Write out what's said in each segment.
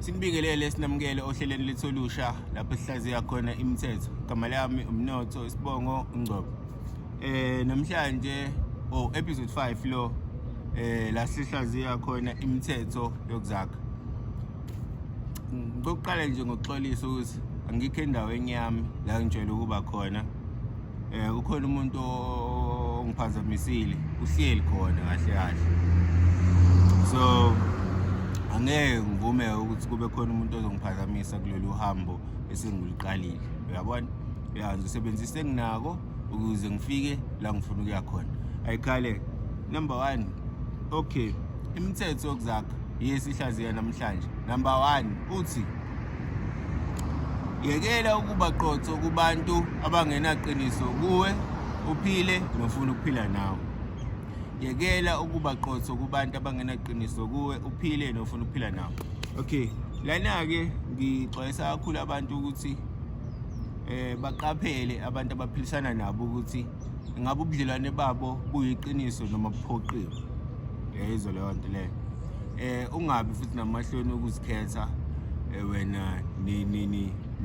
Sinibingelele sinamukele ohlelweni lethu olusha lapho sihlaziya khona imithetho. Igama lami uMnotho isibongo uNgcobo. Namhlanje oh episode 5 lo la sihlaziya khona imithetho yokuzakha. Ngokuqala nje ngokuxolisa ukuthi angikho endaweni yami la ngijwayele ukuba khona. Kukhona umuntu ongiphazamisile, uhleli khona kahle kahle. So angeke ngivume ukuthi kube khona umuntu ozongiphazamisa kulolu hambo esengiluqalile. Uyabona? Ya, ngizosebenzisa enginako ukuze ngifike la ngifuna ukuya khona. Ayikhale. Number 1. Okay. Imithetho yokuzakha yesihlaziya namhlanje. Number 1 uthi yekela ukuba qotho kubantu abangenaqiniso kuwe, uphile nofuna ukuphila nawe. Yekela ukuba qotho kubantu abangenaqiniso kuwe, uphile nofuna ukuphila nawe. Okay, lana-ke ngixwayisa kakhulu abantu ukuthi baqaphele abantu abaphilisana nabo ukuthi ngabe ubudlelwane babo buyiqiniso noma buphoqiwe. Uyayizwa leyo nto leyo. Ungabi futhi namahloni okuzikhetha wena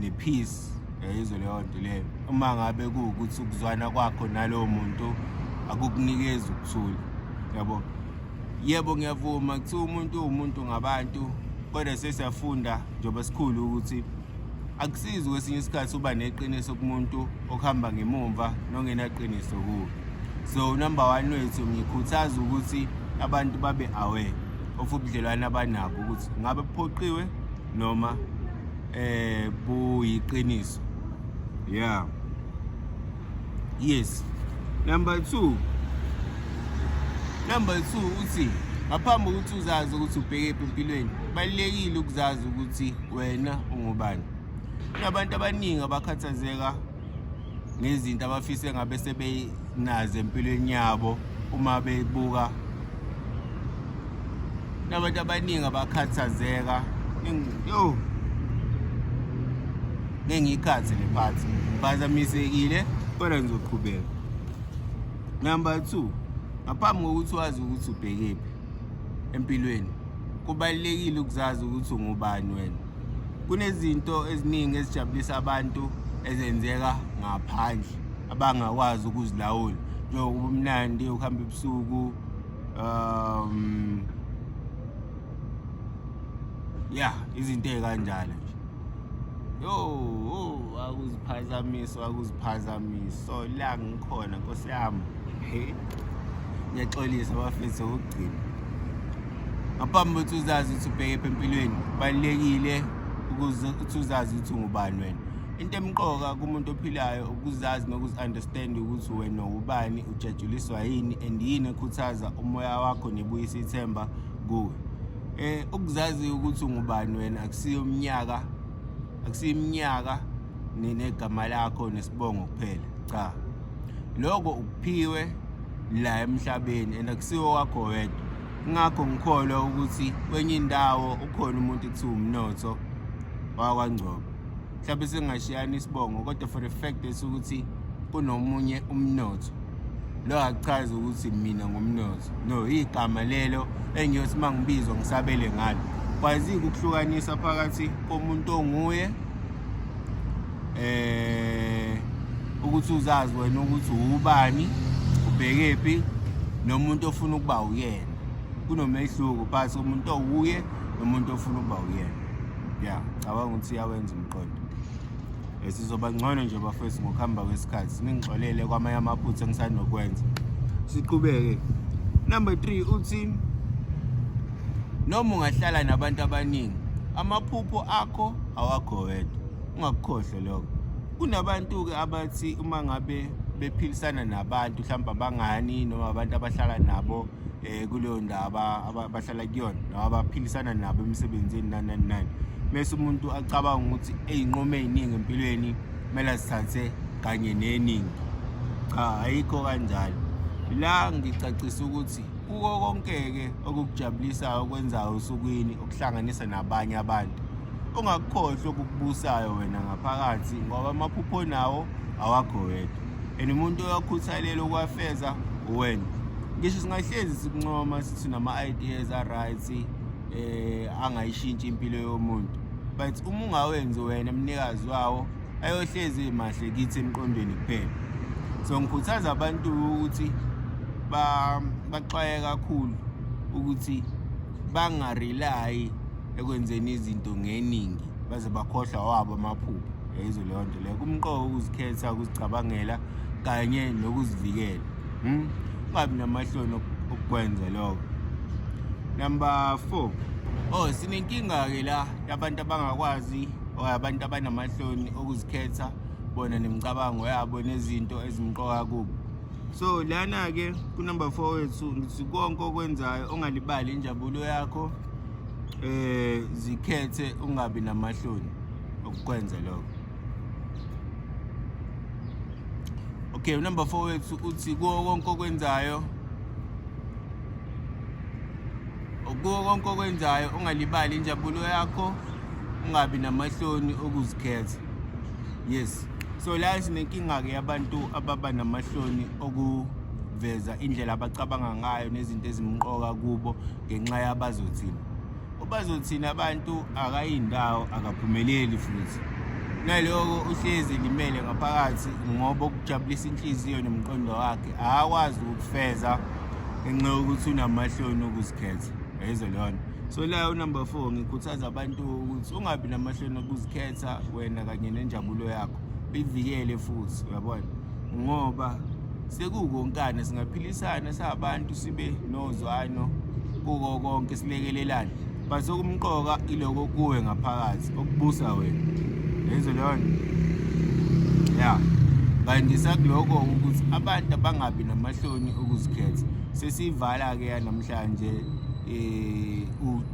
ne-peace. Uyayizwa leyo nto leyo. Uma ngabe kuwukuthi ukuzwana kwakho nalowo muntu akukunikezi ukuthula, yabo. Yebo, ngiyavuma kuthiwa umuntu uwumuntu ngabantu, kodwa sesiyafunda njengoba sikhulu ukuthi akusizi kwesinye isikhathi uba neqiniso kumuntu okuhamba ngemumva nongenaqiniso kuwe. So number 1 wethu, ngikhuthaza ukuthi abantu babe aware of ubudlelwane abanabo ukuthi ngabe buphoqiwe noma buyiqiniso. Yeah. Yes. Number 2. Number 2 uthi ngaphambi kokuthi uzazi ukuthi ubheke empilweni, kubalulekile ukuzazi ukuthi wena ungubani. Kunabantu abaningi abakhathazeka ngezinto abafise ngabe sebenazo empilweni yabo uma bebuka. Kunabantu abaningi abakhathazeka yo ngeke ngiyikhathe le part, ngiphazamisekile kodwa ngizoqhubeka. Number 2, ngaphambi kokuthi wazi ukuthi ubhekephi empilweni, kubalulekile ukuzazi ukuthi ungubani wena. Kunezinto eziningi ezijabulisa abantu ezenzeka ngaphandle abangakwazi ukuzilawula, njengokuba umnandi, ukuhamba ebusuku, yeah, izinto ey'kanjalo nje. Yo, akuziphazamiso, akuziphazamiso la ngikhona Nkosi yami. He. Ngiyaxolisa bafethu okugcina. Ngaphambi kokuthi uzazi ukuthi ubheke empilweni, kubalulekile ukuze ukuthi uzazi ukuthi ungubani wena. Into emqoka kumuntu ophilayo ukuzazi nokuzi-understand ukuthi wena ubani, ujatshuliswa yini and yini ekhuthaza umoya wakho nebuyisa ithemba kuwe. Ukuzazi ukuthi ungubani wena akusiyo iminyaka, akusiyo iminyaka negama lakho nesibongo kuphela. Cha. Lokho ukuphiwe la emhlabeni and akusiwo wakho wedwa. Ingakho ngikholwa ukuthi kwenye indawo ukhona umuntu ekuthiwa uMnotho wakwaNgcobo. Mhlawumbe singashiyana isibongo kodwa for the fact ukuthi kunomunye uMnotho, lo akuchazi ukuthi mina ngumnotho. No, igama lelo engiyothi uma ngibizwa ngisabele ngalo. Kwazi-ke ukuhlukanisa phakathi komuntu onguye ukuthi uzazi wena ukuthi ubani, ubhekephi, nomuntu ofuna ukuba uyena. Kunomehluko phakathi komuntu owuye nomuntu ofuna ukuba uyena. Yeah, cabanga ukuthi iyawenza umqondo. Sizoba ngcono nje bafethu ngokuhamba kwesikhathi. Ningixolele kwamanye amaphutha engisanokwenza. Siqhubeke. Number 3 uthi noma ungahlala nabantu abaningi, amaphupho akho awakho wedwa. Ungakukhohlwa lokho. Kunabantu-ke abathi uma ngabe bephilisana nabantu, mhlawumbe abangani noma abantu abahlala nabo kuleyo ndawo abahlala kuyona noma abaphilisana nabo emsebenzini nani nani nani, bese umuntu acabanga ukuthi ey'nqumo ey'ningi empilweni kumele azithathe kanye neningi. Cha, ayikho kanjalo. La ngicacisa ukuthi kuko konke-ke okukujabulisayo okwenzayo osukwini okuhlanganisa nabanye abantu, ungakukhohlwa okukubusayo wena ngaphakathi, ngoba amaphupho onawo awakho wedwa and umuntu oyakhuthalela ukuwafeza uwena. Ngisho singahlezi sikuncoma sithi nama-ideas a-right, Angayishintshi impilo yomuntu, but uma ungawenzi wena mnikazi wawo, ayohlezi mahle kithi emqondweni kuphela. So ngikhuthaza abantu ukuthi baxwaye kakhulu ukuthi bangarely ekwenzeni izinto ngeningi baze bakhohlwa wabo amaphupho. Yayizwa leyo nto leyo. Kumqoka ukuzikhetha, ukuzicabangela kanye nokuzivikela. Ungabi namahloni okukwenza lokho. Number 4, oh, sinenkinga-ke la yabantu abangakwazi or abantu abanamahloni okuzikhetha bona nemicabango yabo nezinto ezimqoka kubo. So lana-ke ku-number 4 wethu ngithi konke okwenzayo ungalibali injabulo yakho. Zikhethe, ungabi namahloni okukwenza lokho. Okay, number 4 wethu uthi kuwo konke okwenzayo ungalibali injabulo yakho, ungabi namahloni okuzikhetha. Yes, so la sinenkinga-ke yabantu ababa namahloni okuveza indlela abacabanga ngayo nezinto ezimqoka kubo ngenxa yabazothini. Ubazothini abantu akayindawo, akaphumeleli futhi naloko uhlezi limele ngaphakathi, ngoba ukujabulisa inhliziyo nomqondo wakhe akakwazi ukufeza ngenxa yokuthi unamahloni okuzikhetha. Yayizwa leyo nto. So la unumber 4 ngikhuthaza abantu ukuthi ungabi namahloni okuzikhetha wena kanye nenjabulo yakho, uyivikele futhi, uyabona, ngoba sekukonkana singaphilisana sabantu, sibe nozwano kuko konke, silekelelane, but okumqoka iloko kuwe ngaphakathi okubusa wena. Yezwa leyo nto. Ya, kanti sakuloko ukuthi abantu abangabi namahloni ukuzikhetha. Sesivala-ke yanamhlanje,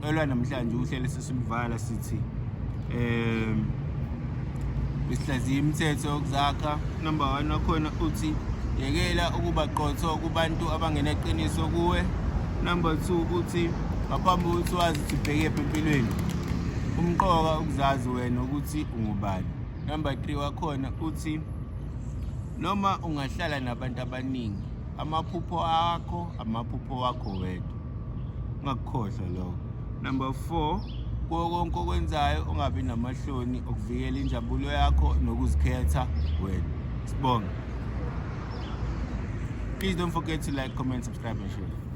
elwanamhlanje uhlelo sesiluvala sithi isihlaziya imithetho yokuzakha. Number 1 wakhona uthi yekela ukuba qotho kubantu abangenaqiniso kuwe. Number 2 uthi ngaphambi kokuthi wazi ukuthi ubhekephi empilweni, umqoka ukuzazi wena ukuthi ungubani. Number 3 wakhona uthi noma ungahlala nabantu abaningi, amaphupho akho amaphupho wakho wedwa, ungakukhohlwa lokho. Number 4, kuwo konke okwenzayo ungabi namahloni okuvikela injabulo yakho nokuzikhetha wena. Sibonge. Please don't forget to like, comment, subscribe and share.